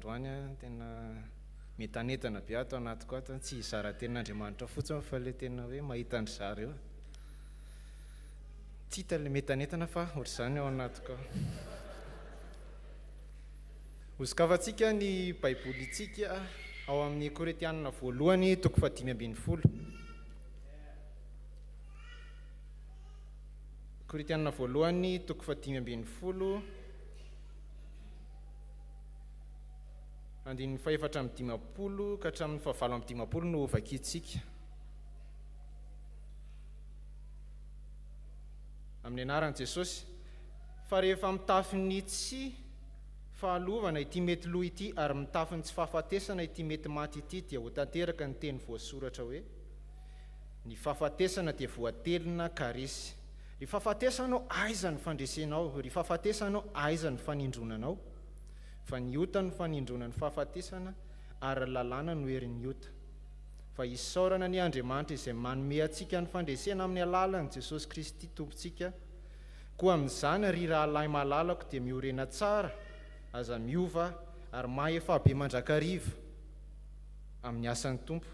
androany, tena mientanentana be ato anatiko ato, tsy hizara tenin'Andriamanitra fotsiny fa ilay tena hoe mahita an-dry zareo. Tsy hita ilay mientanentana fa ohatr'izany ao anatiko ao. Hosokafantsika ny Baibolintsika ao amin'ny Korintianina voalohany toko faha-15. Korintianina voalohany toko faha-15 andininy faha-54 ka hatramin'ny faha-58 no hovakintsika. Amin'ny anaran'i Jesosy. Fa rehefa mitafy ny tsy fahalovana ity mety lo ity ary mitafy ny tsy fahafatesana ity mety maty ity dia ho tanteraka ny teny voasoratra hoe, Ny fahafatesana dia voatelina ka resy. Ry fahafatesana ô, aiza ny fandresenao? Ry fahafatesana ô, aiza ny fanindronanao? Fa ny ota no fanindrona ny fahafatesana, ary ny lalàna no herin'ny ota. Fa isaorana anie Andriamanitra izay manome antsika ny fandresena amin'ny alalan'i Jesosy Kristy Tompontsika. Koa amin'izany, ry rahalahy malalako, dia miorena tsara, aza miova, ary mahefà be mandrakariva amin'ny asan'ny Tompo,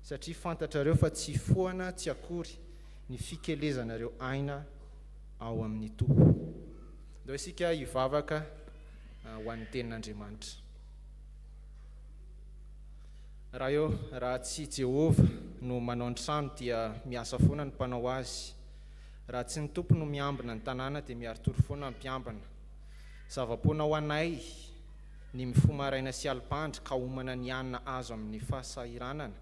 satria fantatrareo fa tsy foana tsy akory ny fikelezanareo aina ao amin'ny Tompo. Ndao isika hivavaka ho an'ny Tenin'Andriamanitra. Ray ô, raha tsy Jehovah no manao ny trano dia miasa foana ny mpanao azy. Raha tsy ny Tompo no miambina ny tanàna dia miari-tory foana ny mpiambina. Zava-poana ho anay ny mifoha maraina sy alim-pandry ka homana ny hanina azo amin'ny fahasahiranana,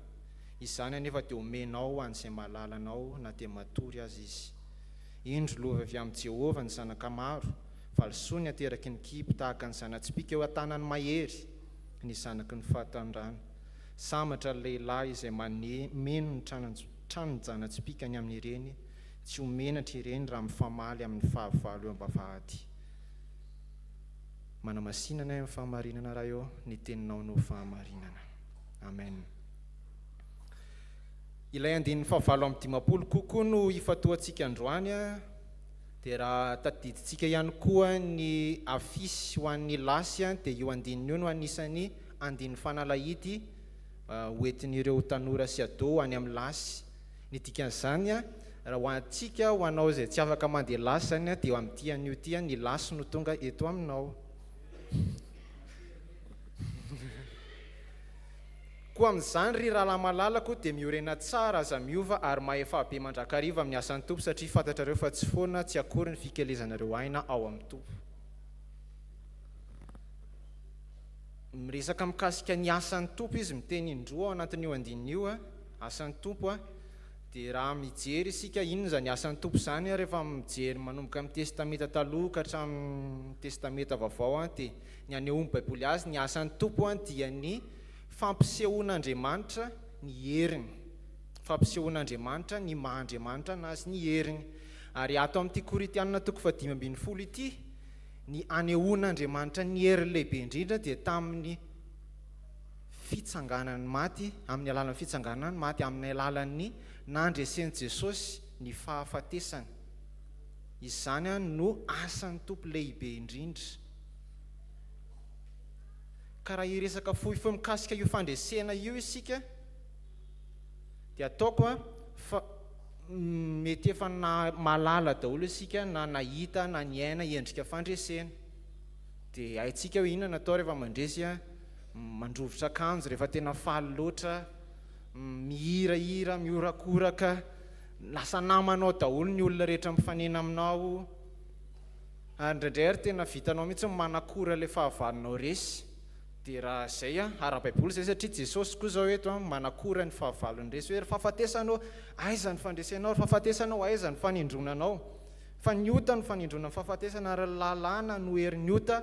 izany anefa dia omenao ho an'izay mahalala anao na dia matory aza izy. Indro, lova avy amin'i Jehovah ny zanaka maro, valisoa ny ateraky ny kibo, tahaka ny zana-tsipìka eo an-tanan'ny mahery ny zanaky ny fahatanorana. Sambatra ny lehilahy izay mameno ny tranon-jana-tsipìkany amin'ireny, tsy ho menatra ireny raha mifamaly amin'ny fahavalo eo am-bavahady. Manamasina anay amin'ny fahamarinana Ray ô, ny teninao no fahamarinana. Amen. Ilay andininy fahavalo amby dimampolo kokoa no ifantohantsika androany dia raha tadidintsika ihany koa ny afisy ho an'ny lasy dia io andininy io no anisan'ny andininy fanalahidy hoentin'ireo tanora sy ado any amin'ny lasy. Ny dikan'izany, raha ho antsika, ho anao izay tsy afaka mandeha lasy izany dia amin'ity anio ity ny lasy no tonga eto aminao. Koa amin'izany, ry rahalahy malalako, dia miorena tsara, aza miova, ary mahefà be mandrakariva amin'ny asan'ny Tompo, satria fantatrareo fa tsy foana tsy akory ny fikelezanareo aina ao amin'ny Tompo. Miresaka mikasika ny asan'ny Tompo izy, miteny indroa ao anatin'io andininy io, asan'ny Tompo, dia raha mijery isika, inona izany asan'ny Tompo izany, rehefa mijery manomboka amin'ny Testamenta Taloha ka hatramin'ny Testamenta Vaovao, dia ny anehoan'ny Baiboly azy, ny asan'ny Tompo dia ny fampisehoan'Andriamanitra ny heriny, fampisehoan'Andriamanitra ny maha Andriamanitra anazy, ny heriny. Ary ato amin'ity Korintianina toko faha-15 ity, ny anehoan'Andriamanitra ny heriny lehibe indrindra dia tamin'ny fitsanganan'ny maty, amin'ny alalan'ny fitsanganan'ny maty, amin'ny alalan'ny nandresen'i Jesosy ny fahafatesana. Izany no asan'ny Tompo lehibe indrindra. Ka raha hiresaka fohifohy mikasika io fandresena io isika dia ataoko fa mety efa mahalala daholo isika na nahita na niaina endrika fandresena. Dia haintsika hoe inona no atao rehefa mandresy, mandrovitra akanjo rehefa tena faly loatra, mihirahira, mihorakoraka, lasa namanao daholo ny olona rehetra mifanena aminao. Ary indraindray ary tena vitanao mihitsy ny manakora ilay fahavalonao resy. Dia raha izay an, ara-baiboly izay satria Jesosy koa izao eto an, manakora ny fahavalony resy hoe ry fahafatesana ô, aiza ny fandresenao, ry fahafatesana ô, aiza ny fanindronanao. Fa ny ota no fanindrona ny fahafatesana ary ny lalàna no herin'ny ota.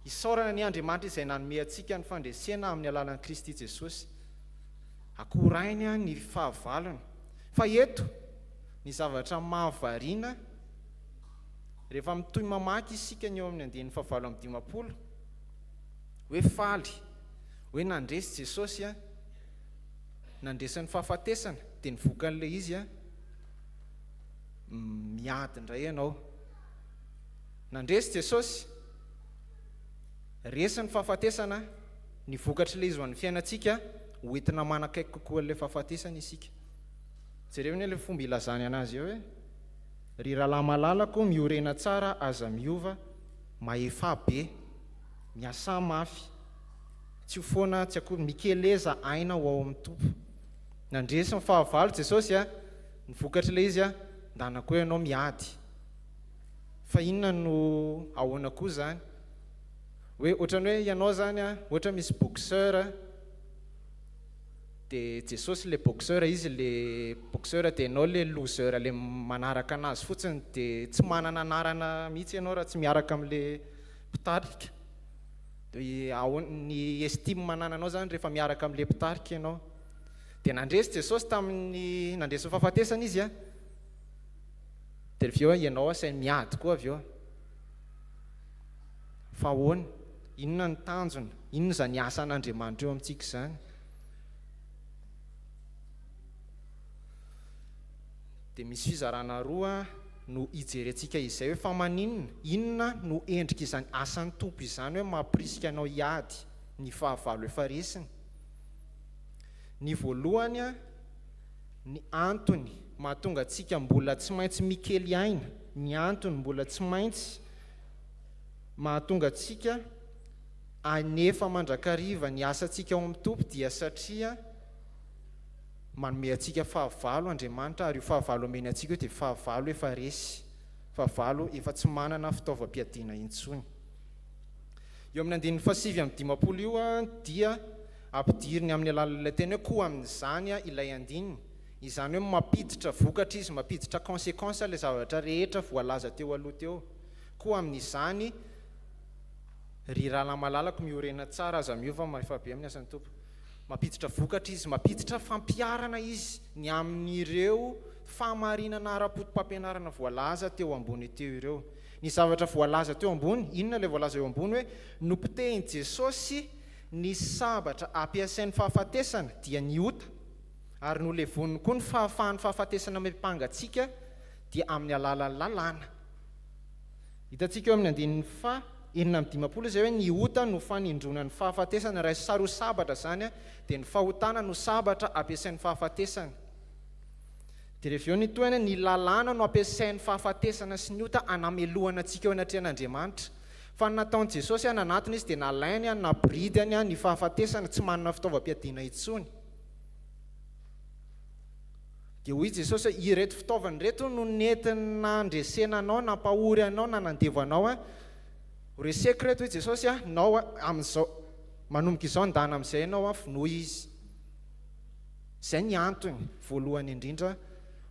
Isaorana anie Andriamanitra izay nanome antsika ny fandresena amin'ny alalan'i Kristy Jesosy. Akorainy ny fahavalony. Fa eto, ny zavatra mahavariana, Rehefa mitohy mamaky isika ny eo amin'ny andininy fahavalo amby dimampolo, hoe faly, hoe nandresy Jesosy, nandresy ny fahafatesana, dia ny vokan'ilay izy, miady indray ianao. Nandresy Jesosy. Resy ny fahafatesana, ny vokatr'ilay izy ho an'ny fiainantsika, ho entina manakaiky kokoa an'ilay fahafatesana isika. Jereo anie ilay fomba ilazany anazy eo hoe, Ry rahalahy malalako, miorena tsara, aza miova, mahefà be, miasà mafy, tsy ho foana tsy akory, mikeleza aina ho ao amin'ny Tompo. Nandresy ny fahavalo Jesosy a, ny vokatr'ilay izy a, ndana koa ianao miady. Fa inona no ahoana koa izany? Hoe ohatran'ny hoe ianao izany a, ohatra misy boxeur dia Jesosy ilay boxeur, izy ilay boxeur dia ianao ilay loser ilay manaraka anazy fotsiny dia tsy manana anarana mihitsy ianao raha tsy miaraka amin'ilay mpitarika. Dia ahoana ny estime anananao izany rehefa miaraka amin'ilay mpitarika ianao? Dia nandresy Jesosy tamin'ny nandresy ny fahafatesana izy a. Dia avy eo ianao asainy miady koa avy eo. Fa ahoana? Inona ny tanjona? Inona izany asan'Andriamanitra eo amintsika izany? Dia misy fizarana roa no hijerentsika izay hoe fa maninona? Inona no endrik'izany asan'ny Tompo izany hoe mampirisika anao hiady ny fahavalo efa resiny? Ny voalohany, ny antony mahatonga antsika mbola tsy maintsy mikely aina, ny antony mbola tsy maintsy mahatonga antsika hanefa mandrakariva ny asantsika ao amin'ny Tompo dia satria manome antsika fahavalo Andriamanitra ary io fahavalo omeny antsika io dia fahavalo efa resy, fahavalo efa tsy manana fitaovam-piadiana intsony. Eo amin'ny andininy fahasivy amby 50 io dia ampidiriny amin'ny alalan'ilay teny hoe koa amin'izany ilay andininy, izany hoe mampiditra vokatra izy, mampiditra conséquence ilay zavatra rehetra voalaza teo aloha teo. Koa amin'izany, ry rahalahy malalako, miorena tsara, aza miova, mahefa be amin'ny asan'ny Tompo. Mampiditra vokatra izy, mampiditra fampiharana izy ny amin'ireo fahamarinana ara-potopampianarana voalaza teo ambony teo ireo. Ny zavatra voalaza teo ambony, inona ilay voalaza eo ambony hoe nopotehin'i Jesosy ny sabatra ampiasain'ny fahafatesana, dia ny ota, ary nolevoniny koa ny fahafahan'ny fahafatesana miampanga antsika, dia amin'ny alalan'ny lalàna. Hitantsika eo amin'ny andininy faha 56 izay hoe ny ota no fanindrona ny fahafatesana, raha sary ho sabatra izany dia ny fahotana no sabatra ampiasain'ny fahafatesana. Dia rehefa eo ny tohiny, ny lalàna no ampiasain'ny fahafatesana sy ny ota hanamelohana antsika eo anatrehan'Andriamanitra. Fa ny nataon'i Jesosy, nanatona Izy dia nalainy, naboridany ny fahafatesana, tsy manana fitaovam-piadiana intsony. Dia hoy Jesosy hoe, ireto fitaovana ireto no nentiny nandresena anao, nampahory anao, nanandevo anao aho. Ho reseko ireto hoy Jesosy aho, nao amin'izao, manomboka izao ndana amin'izay ianao aho, vonoy izy. Izay ny antony voalohany indrindra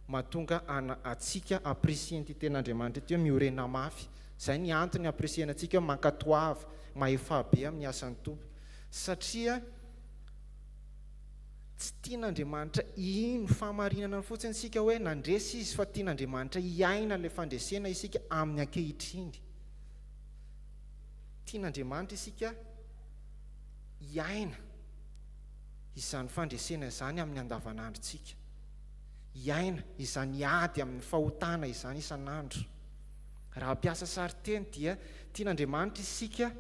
mahatonga antsika apprécier-n'ity tenin'Andriamanitra ity hoe miorena mafy. Izay ny antony apprécier-na antsika hoe mankatoava, mahefaha be amin'ny asan'ny Tompo. Satria Tsy tian'Andriamanitra hino fahamarinana fotsiny isika hoe nandresy Izy fa tian'Andriamanitra hiaina ilay fandresena isika amin'ny ankehitriny. Tian'Andriamanitra isika hiaina izany fandresena izany amin'ny andavanandrontsika. Hiaina izany ady amin'ny fahotana izany isan'andro. Raha hampiasa sarin-teny dia tian'Andriamanitra isika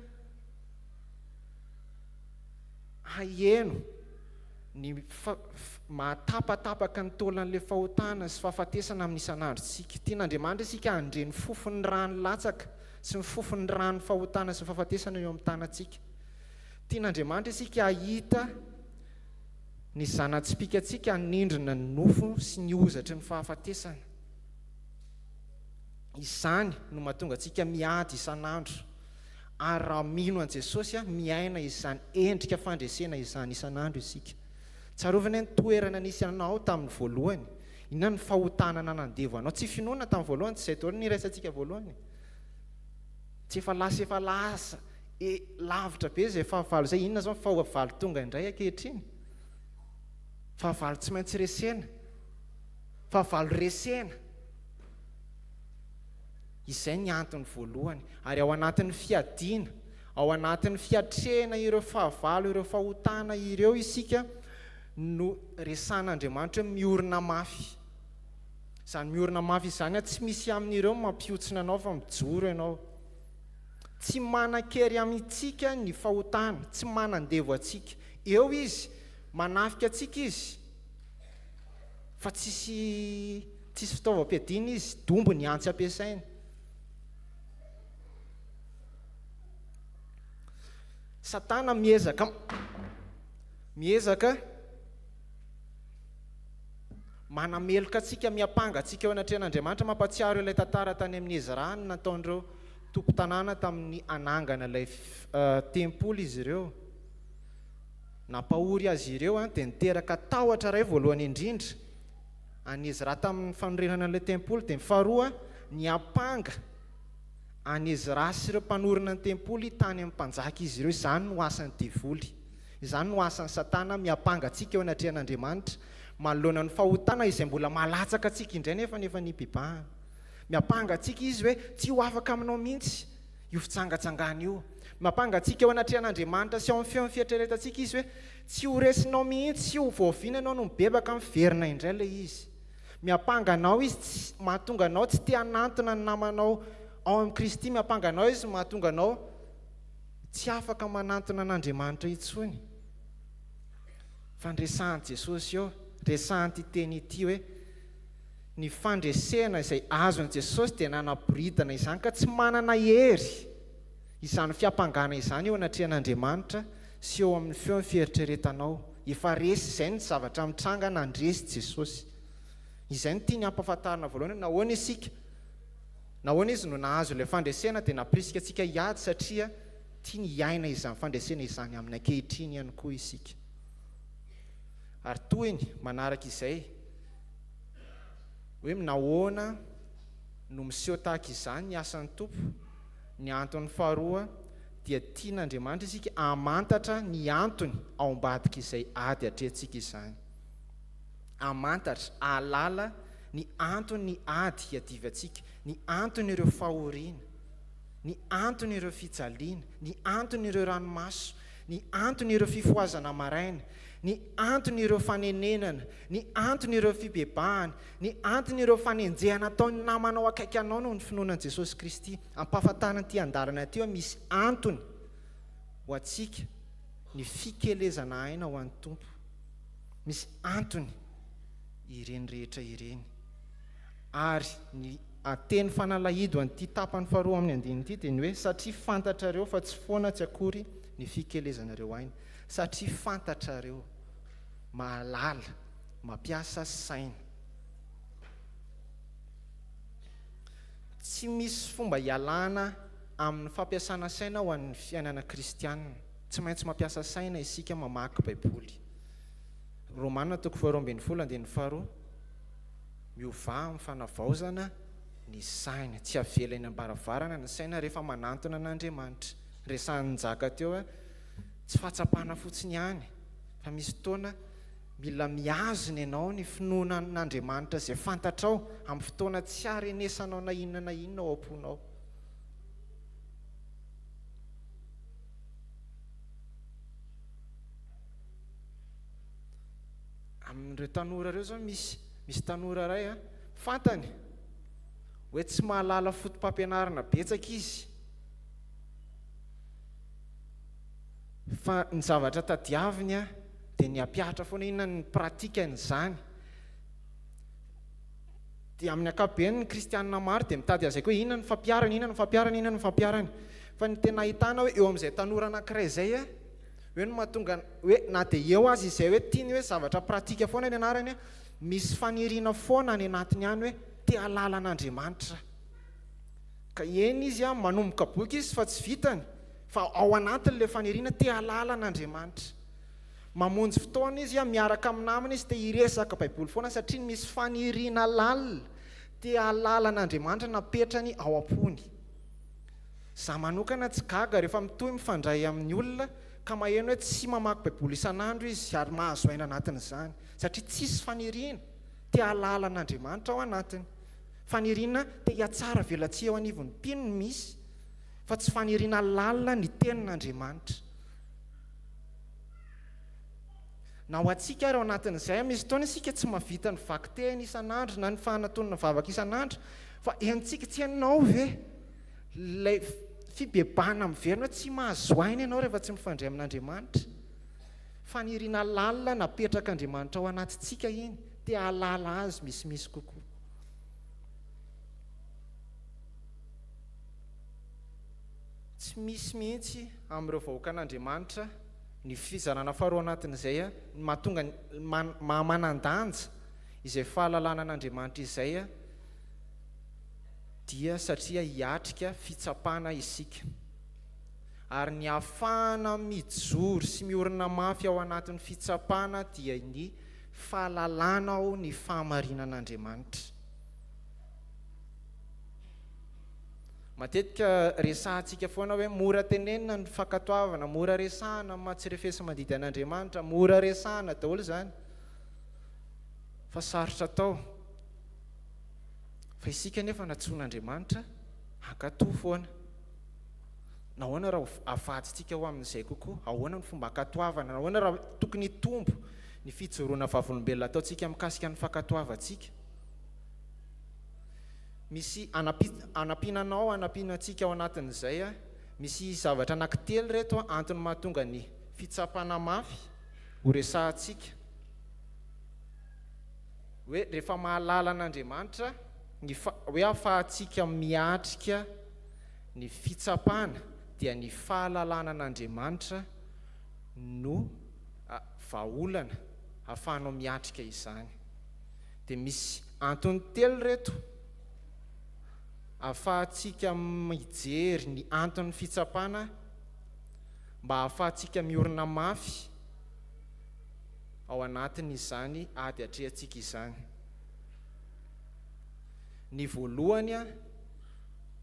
Haheno ny mahatapatapaka ny taolan'ilay fahotana sy fahafatesana amin'ny isan'androntsika. Tian'Andriamanitra isika handre ny fofon'ny rany latsaka sy ny fofon'ny ran'ny fahotana sy ny fahafatesana eo amin'ny tanantsika. Tian'Andriamanitra isika hahita ny zana-tsipìkantsika hanindrona ny nofo sy ny hozatry ny fahafatesana. Izany no mahatonga antsika miady isan'andro. Ary raha mino an'i Jesosy, miaina izany endrika fandresena izany isan'andro isika. Tsarovy anie ny toerana nisy anao tamin'ny voalohany. Inona ny fahotana nanandevo anao? Tsy finoana tamin'ny voalohany, tsy izay daholo ny niraisantsika voalohany. Tsy efa lasa efa lasa e lavitra be izay fahavalo izay. Inona izao ny fahavalo tonga indray ankehitriny? Fahavalo tsy maintsy resena. Fahavalo resena. Izay ny antony voalohany. Ary ao anatin'ny fiadiana, ao anatin'ny fiatrehana ireo fahavalo, ireo fahotana ireo isika no resahan'Andriamanitra hoe miorina mafy. Izany miorina mafy izany, tsy misy amin'ireo mampihontsina anao fa mijoro ianao. Tsy manan-kery amintsika ny fahotana, tsy manandevo antsika. Eo izy, manafika antsika izy, fa tsisy tsisy fitaovam-piadiana izy, dombo ny antsy ampiasainy. Satana miezaka miezaka manameloka antsika, miampanga antsika eo anatrehan'Andriamanitra. Mampahatsiaro ilay tantara tany amin'ny Ezra ny nataon'ireo tompon-tanàna tamin'ny hanangana ilay tempoly izy ireo. Nampahory azy ireo dia niteraka tahotra iray voalohany indrindra an'i Ezra tamin'ny fanorenana ilay tempoly, dia ny faharoa niampanga an'i Ezra sy ireo mpanorina ny tempoly tany amin'ny mpanjaka izy ireo. Izany no asan'ny devoly. Izany no asan'i Satana, miampanga antsika eo anatrehan'Andriamanitra manoloana ny fahotana izay mbola mahalatsaka antsika indray nefa efa nibebahana. Miampanga antsika izy hoe tsy ho afaka aminao mihitsy io fijangajangana io. Miampanga antsika eo anatrehan'Andriamanitra sy ao amin'ny feon'ny fieritreretantsika izy hoe tsy ho resinao mihitsy, tsy ho voaviana ianao no mibebaka, miverina indray ilay izy. Miampanga anao izy tsy mahatonga anao tsy te hanantona ny namanao ao amin'i Kristy, miampanga anao izy mahatonga anao tsy afaka manantona an'Andriamanitra intsony. Fa ny resahan'i Jesosy eo, resahan'ity teny ity hoe ny fandresena izay azon'i Jesosy dia nanaboridana izany ka tsy manana hery izany fiampangana izany eo anatrehan'Andriamanitra sy eo amin'ny feon'ny fieritreretanao. Efa resy, izay ny zavatra mitranga, nandresy Jesosy. Izay no tiany hampahafantarina voalohany hoe nahoana isika, nahoana Izy no nahazo ilay fandresena dia nampirisika antsika hiady satria tiany hiaina izany fandresena izany amin'ny ankehitriny ihany koa isika. Ary tohiny manaraka izay hoe nahoana no miseho tahaka izany ny asan'ny Tompo, ny antony faharoa dia tian'Andriamanitra isika hamantatra ny antony ao ambadik'izay ady atrehintsika izany. Hamantatra, hahalala ny anton'ny ady hiadivantsika, ny anton'ireo fahoriana, ny anton'ireo fijaliana, ny anton'ireo ranomaso, ny anton'ireo fifohazana maraina, ny anton'ireo fanenenana, ny anton'ireo fibebahana, ny anton'ireo fanenjehana ataon'ny namanao akaiky anao noho ny finoana an'i Jesosy Kristy. Ampahafantarina ity andalana ity hoe misy antony ho antsika ny fikelezana aina ho an'ny Tompo. Misy antony ireny rehetra ireny. Ary ny teny fanalahidy ho an'ity tapany faharoa amin'ny andininy ity dia ny hoe satria fantatrareo fa tsy foana tsy akory ny fikelezanareo aina. Satria fantatrareo, mahalala, mampiasa saina. Tsy misy fomba hialana amin'ny fampiasana saina ho an'ny fiainana kristianina. Tsy maintsy mampiasa saina isika mamaky Baiboly. Romana toko faharoa ambin'ny folo andininy faharoa, Miovà amin'ny fanavaozana ny saina. Tsy avela eny am-baravarana ny saina rehefa manantona an'Andriamanitra. Resahin'i Njaka teo hoe tsy fahatsapana fotsiny ihany fa misy fotoana Mila mihazona ianao ny finoana an'Andriamanitra izay fantatrao amin'ny fotoana tsy harenesanao na inona na inona ao am-ponao. Amin'ireo tanora ireo izao misy misy tanora iray a, fantany hoe tsy mahalala foto-pampianarana betsaka izy. Fa ny zavatra tadiaviny a dia ny hampihatra foana inona ny pratique an'izany. Dia amin'ny ankapobeny ny kristianina maro dia mitady an'izay koa hoe inona ny fampiharana, inona ny fampiharana, inona ny fampiharana. Fa ny tena ahitana hoe eo amin'izay tanora anankiray izay a, hoe no mahatonga hoe na dia eo aza izay hoe tiany hoe zavatra pratique foana ny anarany a, misy faniriana foana any anatiny any hoe te hahalala an'Andriamanitra. Ka eny izy a, manomboka boky izy fa tsy vitany fa ao anatiny ilay faniriana te hahalala an'Andriamanitra. Mamonjy fotoana izy, miaraka amin'ny namany izy, te hiresaka Baiboly foana satria misy faniriana lalina te hahalala an'Andriamanitra napetrany ao am-pony. Za manokana tsy gaga rehefa mitohy mifandray amin'ny olona ka maheno hoe tsy mamaky Baiboly isan'andro izy ary mahazo aina anatin'izany satria tsisy faniriana te hahalala an'Andriamanitra ao anatiny. Faniriana te hihatsara velatsihy eo anivon'ny mpino no misy fa tsy faniriana lalina ny tenin'Andriamanitra. Na ho antsika ary ao anatin'izay, misy fotoana isika tsy mahavita ny vakiteny isan'andro na ny fanatonana vavaka isan'andro, fa henontsika, tsy henonao ve ilay Fibebahana miverina hoe tsy mahazo aina ianao rehefa tsy mifandray amin'Andriamanitra. Faniriana lalina napetrak'Andriamanitra ao anatintsika iny, te hahalala Azy misimisy kokoa. Tsy misy mihitsy amin'ireo vahoakan'Andriamanitra ny fizarana faharoa anatin'izay ny mahatonga ny maha-manan-danja izay fahalalana an'Andriamanitra izay dia satria hiatrika fitsapana isika. Ary ny hahafahana mijoro sy miorina mafy ao anatin'ny fitsapana dia ny fahalalana ao ny fahamarinan'Andriamanitra. Matetika resahantsika foana hoe mora tenenina ny fankatoavana, mora resahana ny maha tsy refesi-mandidy an'Andriamanitra, mora resahana daholo izany fa sarotra atao. Fa isika anefa nantsoin'Andriamanitra hankatò foana. Nahoana raha avadintsika ho amin'izay kokoa? Ahoana ny fomba hankatoavana? Nahoana raha tokony hitombo ny fijoroana vavolombelona ataontsika mikasika ny fankatoavantsika? Misy hanampiana anao, hanampiana antsika ao anatin'izay. Misy zavatra anankitelo ireto antony mahatonga ny fitsapana mafy ho resahantsika. Hoe rehefa mahalala an'Andriamanitra, ny hoe ahafahantsika miatrika ny fitsapana dia ny fahalalana an'Andriamanitra no vahaolana ahafahanao miatrika izany. Dia misy antony telo ireto ahafahantsika mijery ny anton'ny fitsapana mba ahafahantsika miorina mafy ao anatin'izany ady atrehantsika izany. Ny voalohany,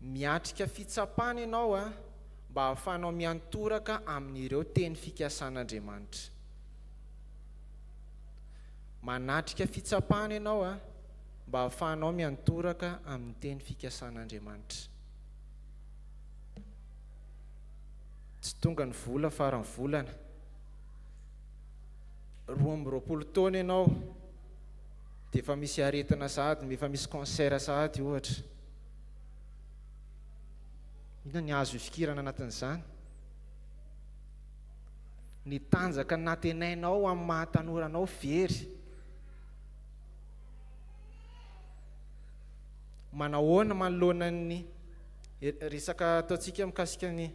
miatrika fitsapana ianao mba ahafahanao miantoraka amin'ireo teny fikasan'Andriamanitra. Manatrika fitsapana ianao mba ahafahanao miantoraka amin'ny teny fikasan'Andriamanitra. Tsy tonga ny vola faran'ny volana. 22 taona ianao dia efa misy aretina sahady, efa misy cancer sahady ohatra. Inona ny azo ifikirana anatin'izany? Ny tanjaka nantenainao amin'ny maha tanora anao very. Manahoana manoloana ny resaka ataontsika mikasika ny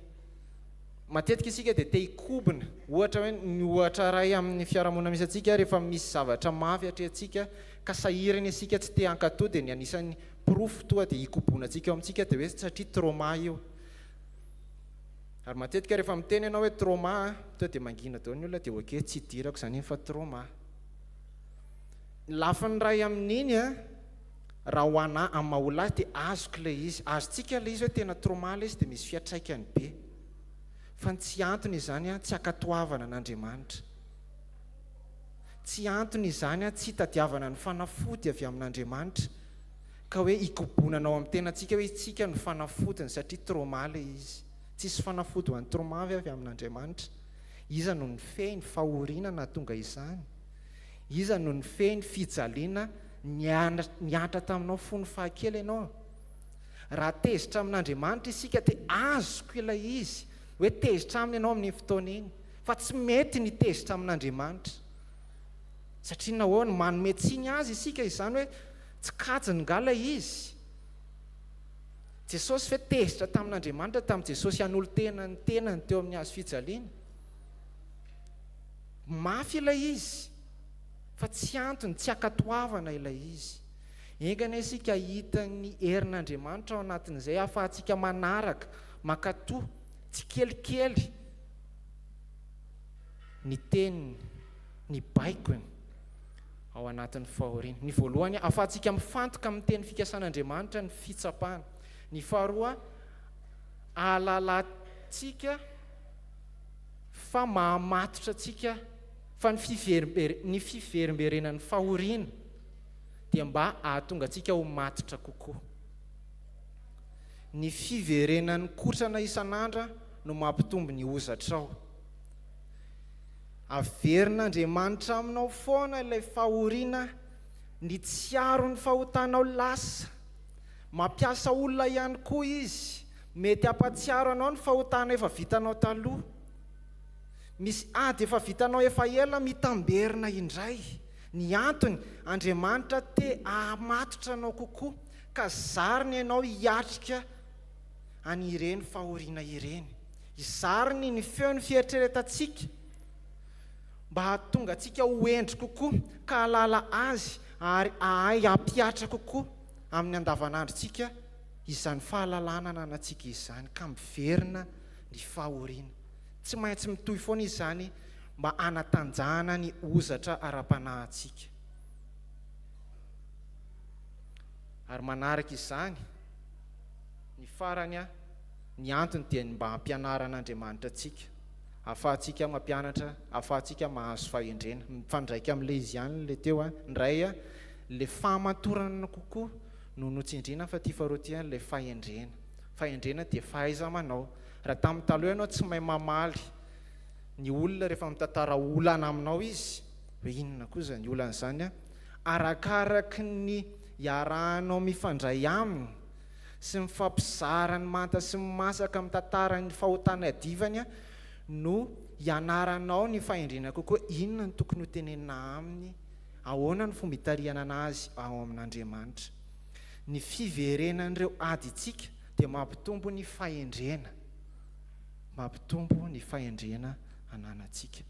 matetika isika dia te hikobona, ohatra hoe ny ohatra iray amin'ny fiarahamonina misy antsika rehefa misy zavatra mafy atrehantsika ka sahirana isika tsy te hankatò dia ny anisan'ny porofo tonga dia hikobonantsika eo amintsika dia hoe satria trauma io. Ary matetika rehefa miteny ianao hoe trauma a, tonga dia mangina daholo ny olona dia ok, tsy idirako izany iny fa trauma. Ny lafiny iray amin'iny a, raha ho anà amin'ny maha olona ahy dia azoko ilay izy, azontsika ilay izy hoe tena trauma ilay izy dia misy fiantraikany be. Fa ny tsy antony izany a, tsy ankatoavana an'Andriamanitra. Tsy antony izany a, tsy hitadiavana ny fanafody avy amin'Andriamanitra. Ka hoe hikobonana ao amin'ny tenantsika hoe isika no fanafodiny satria trauma ilay izy. Tsisy fanafody ho an'ny trauma ve avy amin'Andriamanitra? Iza no nifehy ny fahoriana nahatonga izany? Iza no nifehy ny fijaliana nihatra taminao fony fahakely ianao? Raha tezitra amin'Andriamanitra isika dia azoko ilay izy hoe tezitra aminy ianao amin'iny fotoana iny. Fa tsy mety ny tezitra amin'Andriamanitra. Satria nahoana? Manome tsiny azy isika izany hoe tsy kajiny nga ilay izy. Jesosy ve tezitra tamin'Andriamanitra tamin'i Jesosy hanolo-tena ny tenany teo amin'ny hazo fijaliana? Mafy ilay izy, fa tsy antony, tsy ankatoavana ilay izy. Enga anie isika hahita ny herin'Andriamanitra ao anatin'izay ahafahantsika manaraka, mankatò, tsikelikely ny teniny. ny baikony ao anatin'ny fahoriana. Ny voalohany, ahafahantsika mifantoka amin'ny teny fikasan'Andriamanitra ny fitsapana. Ny faharoa, ahalalantsika fa mahamatotra antsika fa ny fiverimber ny fiverimberenan'ny fahoriana dia mba hahatonga antsika ho matotra kokoa. Ny fiverenan'ny kotrana isan'andra no mampitombo ny hozatrao. Averin'Andriamanitra aminao foana ilay fahoriana, ny tsiaro ny fahotanao lasa. Mampiasa olona ihany koa Izy. Mety hampahatsiaro anao ny fahotana efa vitanao taloha. Misy ady efa vitanao efa ela mitamberina indray. Ny antony, Andriamanitra te hahamatotra anao kokoa ka zariny ianao hiatrika an'ireny fahoriana ireny. Zariny ny feon'ny fieritreretantsika mba hahatonga antsika ho hendry kokoa ka hahalala Azy ary hahay hampihatra kokoa amin'ny andavanandrontsika izany fahalalana ananantsika izany ka miverina ny fahoriana. Tsy maintsy mitohy foana izany mba hanatanjahana ny hozatra ara-panahintsika. Ary manaraka izany, ny farany, ny antony dia ny mba hampianaran'Andriamanitra antsika, ahafahantsika mampianatra, ahafahantsika mahazo fahendrena. Mifandraika amin'ilay izy ihany ilay teo, indray ilay fahamatorana kokoa no notsindriana fa ity faharoa ity ilay fahendrena. Fahendrena dia fahaiza-manao. Raha tamin'ny taloha ianao tsy mahay mamaly ny olona rehefa mitantara olana aminao izy, hoe inona koa izany olana izany an, arakaraky ny iarahanao mifandray aminy sy mifampizara ny manta sy ny masaka mitantara ny fahotana iadivany no ianaranao ny fahendrena kokoa, inona no tokony ho tenenina aminy, ahoana ny fomba itarihana azy ao amin'Andriamanitra. Ny fiverenan'ireo adintsika dia mampitombo ny fahendrena, mampitombo ny fahendrena ananantsika.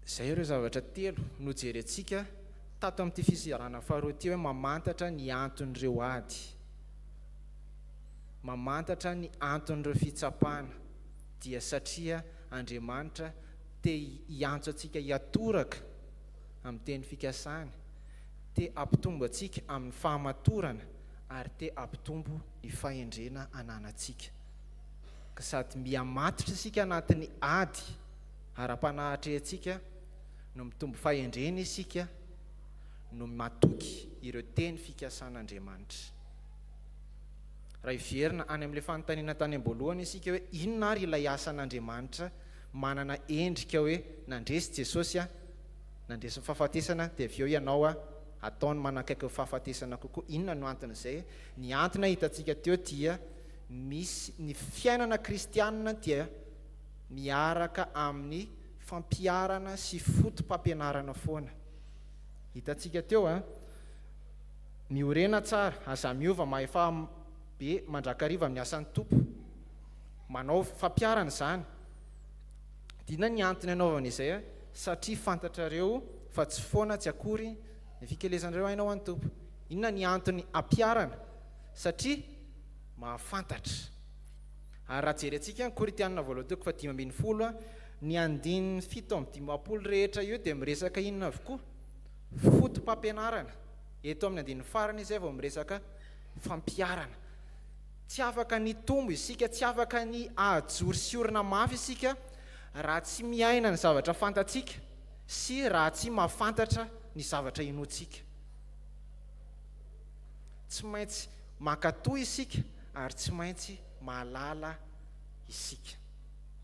Izay ireo zavatra telo nojerentsika tato amin'ity fizarana faharoa ity hoe mamantatra ny anton'ireo ady, mamantatra ny anton'ireo fitsapana, dia satria Andriamanitra te hiantso antsika hiatoraka amin'ny teny fikasany, te hampitombo antsika amin'ny fahamatorana ary te hampitombo ny fahendrena ananantsika. Ka sady miha-matotra isika anatin'ny ady ara-panahy atrehintsika no mitombo fahendrena isika no matoky ireo teny fikasan'Andriamanitra. Raha hiverina any amin'ilay fanontaniana tany am-boalohany isika hoe inona ary ilay asan'Andriamanitra manana endrika hoe nandresy Jesosy a, nandresy ny fahafatesana dia avy eo ianao a ataony manakaiky ny fahafatesana kokoa. Inona no anton'izay? Ny antony hitantsika teo dia misy ny fiainana kristianina dia miaraka amin'ny fampiharana sy foto-pampianarana foana. Hitantsika teo a, miorena tsara, aza miova, mahefa be mandrakariva amin'ny asan'ny Tompo. Manao fampiharana izany. Inona ny antony anaovana izay a? Satria fantatrareo fa tsy foana tsy akory ny fikelezanareo aina ho an'ny Tompo. Inona ny antony ampiharana? Satria mahafantatra. Ary raha jerentsika ny Korintianina voalohany toko faha-15, ny andininy 57 rehetra io dia miresaka inona avokoa? Foto-pampianarana. Eto amin'ny andininy farany izay vao miresaka fampiharana. Tsy afaka ny hitombo isika, tsy afaka ny hahajoro sy hiorina mafy isika raha tsy miaina ny zavatra fantatsika sy raha tsy mahafantatra ny zavatra inoantsika. Tsy maintsy mankatò isika ary tsy maintsy mahalala isika.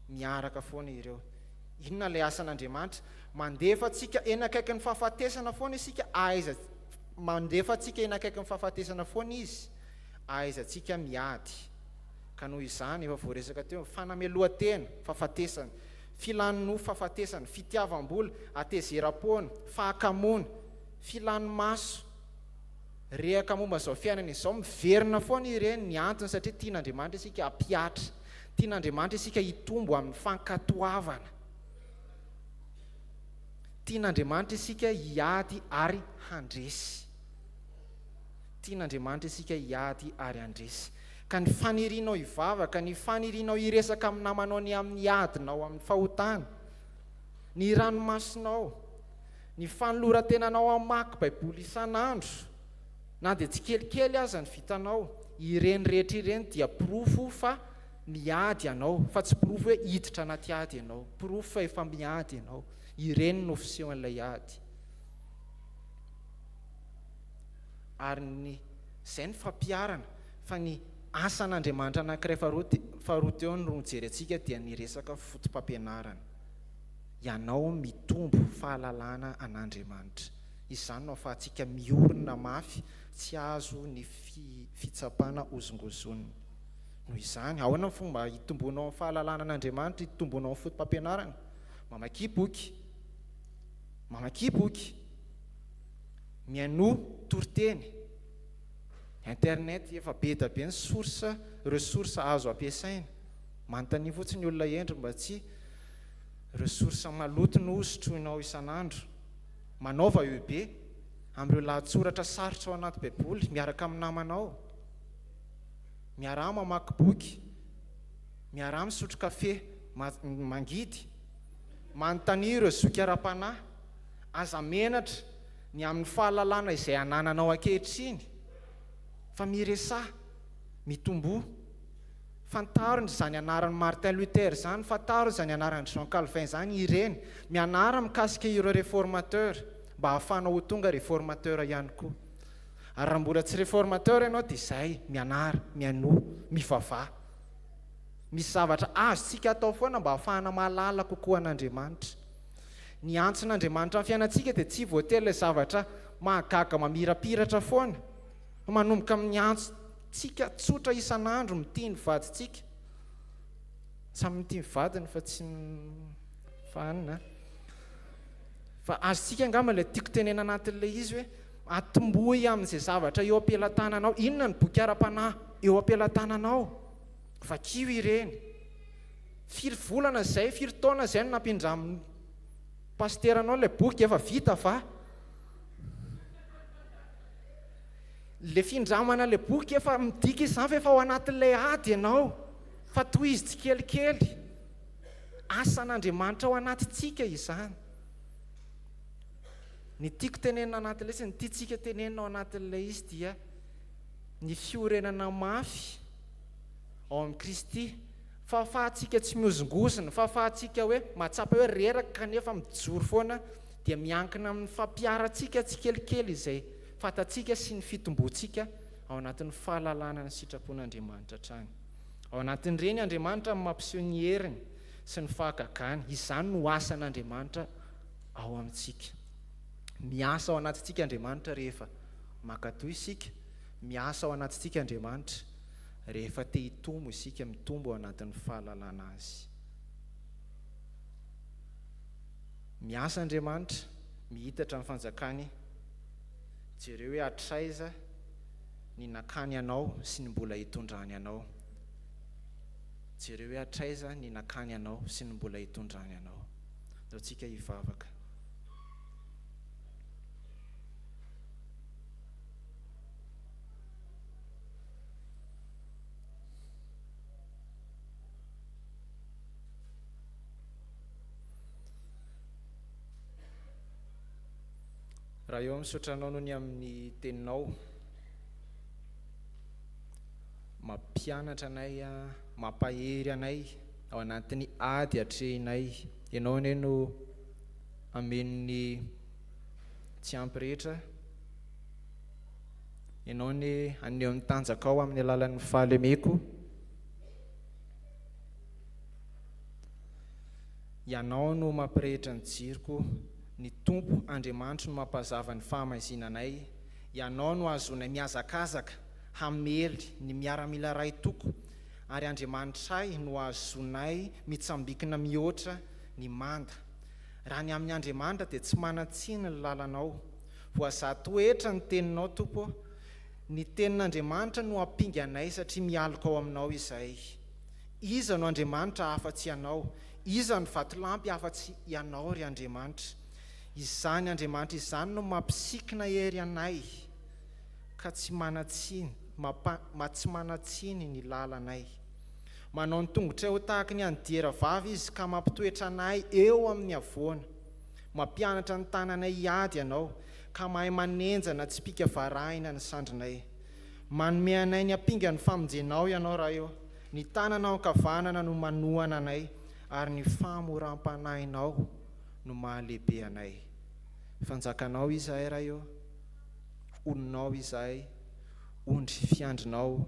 Miaraka foana ireo. Inona ilay asan'Andriamanitra? Mandefa antsika eny akaikin'ny fahafatesana foana isika, aiza mandefa antsika eny akaikin'ny fahafatesana foana Izy. ahaizantsika miady. Ka noho izany, efa voaresaka teo, fanamelohan-tena, fahafatesana, filan'ny nofo, fahafatesana, fitiavam-bola, hatezeram-poana, fahakamoana, filan'ny maso, rehaka momba izao fiainana izao, miverina foana ireny, ny antony satria tian'Andriamanitra isika hampihatra, tian'Andriamanitra isika hitombo amin'ny fankatoavana, tian'Andriamanitra isika hiady ary handresy. Tian'Andriamanitra isika hiady ary handresy. Ka ny fanirianao hivavaka, ny fanirianao hiresaka amin'ny namanao ny amin'ny adinao amin'ny fahotana, ny ranomasonao, ny fanoloran-tenanao hamaky Baiboly isan'andro, na dia tsikelikely aza ny vitanao, ireny rehetra ireny dia porofo fa miady ianao, fa tsy porofo hoe hiditra anaty ady ianao. Porofo fa efa miady ianao. Ireny no fisehon'ilay ady. Ary ny, izay ny fampiharana, fa ny asan'Andriamanitra anankiray faharoa, faharoa teo no nojerentsika dia ny resaka foto-pampianarana. Ianao mitombo fahalalana an'Andriamanitra. Izany no ahafahantsika miorina mafy tsy azo ny fitsapana hozongozonina. Noho izany, ahoana ny fomba hitomboanao amin'ny fahalalana an'Andriamanitra, hitomboanao amin'ny fotopampianarana? Mamakia boky. Mamakia boky. Mihainoa toriteny. Internet efa be da be ny source, ressource azo ampiasaina. Manontania fotsiny olona hendry mba tsy ressource maloto no sotroinao isan'andro. Manaova EB amin'ireo lahatsoratra sarotra ao anaty Baiboly miaraka amin'ny namanao. Miaraha mamaky boky. Miaraha misotro kafe mangidy. Manontania ireo zoky ara-panahy. Aza menatra ny amin'ny fahalalana izay anananao ankehitriny, fa miresaha, mitomboa. Fantaro izany anaran'i Martin Luther izany, fantaro izany anaran'i Jean Calvin izany, ireny. Mianara mikasika ireo réformateur mba hahafahanao ho tonga réformateur ihany koa. Ary raha mbola tsy réformateur ianao dia izay, mianara, mihainoa, mivavaha. Misy zavatra azontsika atao foana mba hahafahana mahalala kokoa an'Andriamanitra. Ny antson'Andriamanitra amin'ny fiainantsika dia tsy voatery ilay zavatra mahagaga mamirapiratra foana, fa manomboka amin'ny antsontsika tsotra isan'andro mitia ny vadintsika. Samy mitia ny vadiny fa tsy fa anona. Fa azontsika angamba ilay tiako tenena anatin'ilay izy hoe atombohy amin'izay zavatra eo am-pelatananao. Inona ny boky ara-panahy eo am-pelatananao? Vakio ireny. Firy volana izay, firy taona izay no nampindramin'ny pasiteranao ilay boky efa vita va? Ilay findramana ilay boky efa midika izany fa efa ao anatin'ilay ady ianao, fa tohizo tsikelikely. Asan'Andriamanitra ao anatintsika izany. Ny tiako tenenina anatin'ilay izy, ny tiantsika tenenina ao anatin'ilay izy dia ny fiorenana mafy ao amin'i Kristy. Fahafahantsika tsy mihozongozona, fahafahantsika hoe mahatsapa hoe reraka kanefa mijoro foana dia miankina amin'ny fampiharantsika tsikelikely izay fantatsika sy ny fitomboantsika ao anatin'ny fahalalana ny sitrapon'Andriamanitra hatrany. Ao anatin'ireny Andriamanitra no mampiseho ny heriny sy ny fahagagany. Izany no asan'Andriamanitra ao amintsika. Miasa ao anatintsika Andriamanitra rehefa mankatò isika, miasa ao anatintsika Andriamanitra Rehefa te hitombo isika, mitombo ao anatin'ny fahalalana Azy. Miasa Andriamanitra, mihitatra ny fanjakany. Jereo hoe hatraiza ny nakany anao sy ny mbola hitondrany anao. Jereo hoe hatraiza ny nakany anao sy ny mbola hitondrany anao. Ndao tsika hivavaka. Raha eo misaotra anao noho ny amin'ny teninao mampianatra anay, mampahery anay ao anatin'ny ady atrehinay. Ianao anie no hameno ny tsy ampy rehetra. Ianao anie haneho ny tanjakao amin'ny alalan'ny fahalemeko. Ianao no mampirehitra ny jiroko, ny Tompo Andriamanitro no mampazava ny fahamaizinanay, Ianao no ahazoanay mihazakazaka hamely ny miaramila ray toko, ary Andriamanitray no ahazoanay mitsambikina mihoatra ny manda. Raha ny amin'ny Andriamanitra dia tsy manan-tsiny ny lalanao. Voazaha toetra ny teninao Tompo ô. Ny tenin'Andriamanitra no ampinga anay satria mialoka ao aminao izahay. Iza no Andriamanitra afa-tsy Ianao? Iza no vatolampy afa-tsy Ianao ry Andriamanitra? Izany Andriamanitra izany no mampisikina hery anay ka tsy manan-tsiny, mampa, tsy manan-tsiny ny lalanay. Manao ny tongotray ho tahaky ny an'ny diera vavy Izy ka mampitoetra anay eo amin'ny havoana. Mampianatra ny tananay hiady Ianao, ka mahay manenjana tsipìka varahina ny sandrinay. Manome anay ny ampingan'ny famonjenao Ianao, Ray ô. Ny tananao ankavanana no manohana anay, ary ny fahamoram-panahinao no mahalehibe anay. Fanjakanao izahay, Ray ô. Olonao izahay, ondry fiandrinao.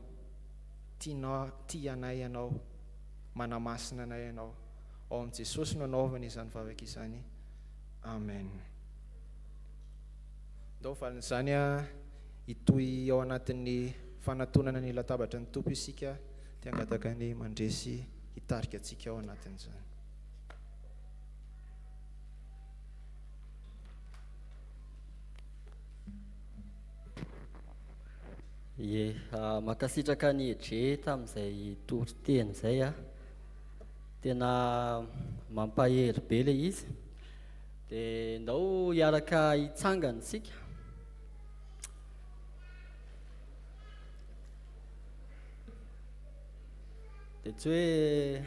Tianao, tia anay Ianao. Manamasina anay Ianao. Ao amin'i Jesosy no anaovana izany vavaka izany. Amen. Ndao valin'izany hitohy ao anatin'ny fanatonana ny latabatra ny Tompo isika, te hangataka ny mandresy hitarika antsika ao anatin'izany. Ie, mankasitraka an'i Edrey tamin'izay toriteny izay a. Tena mampahery be ilay izy. Dia ndao hiaraka hitsangana isika. Dia tsy hoe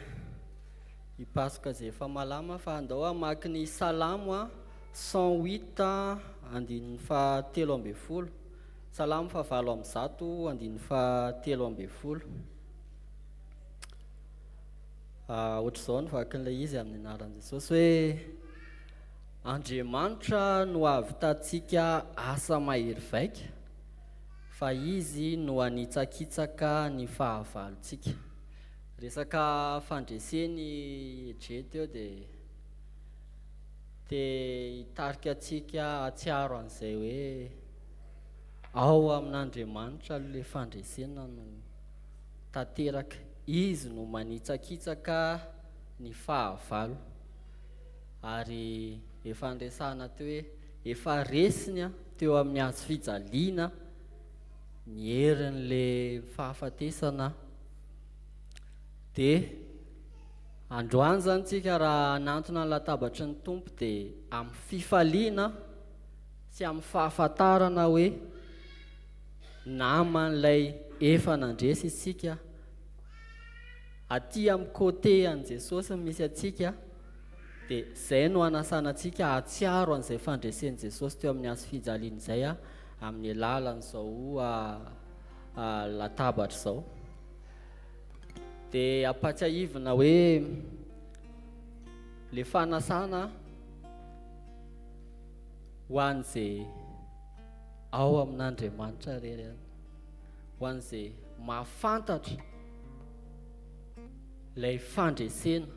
hipasoka izay efa malama fa andao hamaky ny Salamo 108 andininy faha-13. Salamo faha-108 andininy faha-13. Ohatr'izao ny vakin'ilay izy amin'ny anaran'i Jesosy hoe Andriamanitra no hahavitantsika asa mahery vaika fa Izy no hanitsakitsaka ny fahavalontsika. Resaka fandresen'i Edrey teo dia te hitarika antsika hahatsiaro an'izay hoe ao amin'Andriamanitra aloha ilay fandresena no tanteraka. Izy no manitsakitsaka ny fahavalo. Ary efa niresahana teo hoe efa resiny teo amin'ny hazo fijaliana ny herin'ilay fahafatesana. Dia androany izany tsika raha hanantona ny latabatry ny Tompo dia amin'ny fifaliana sy amin'ny fahafantarana hoe naman'ilay efa nandresy isika, aty amin'ny côté an'i Jesosy no misy antsika, dia izay no hanasana antsika hahatsiaro an'izay fandresen'i Jesosy teo amin'ny hazo fijaliana izay amin'ny alalan'izao latabatra izao. Dia ampatsiahivina hoe le fanasana ho an'izay ao amin'Andriamanitra irery ihany, ho an'izay mahafantatra ilay fandresena.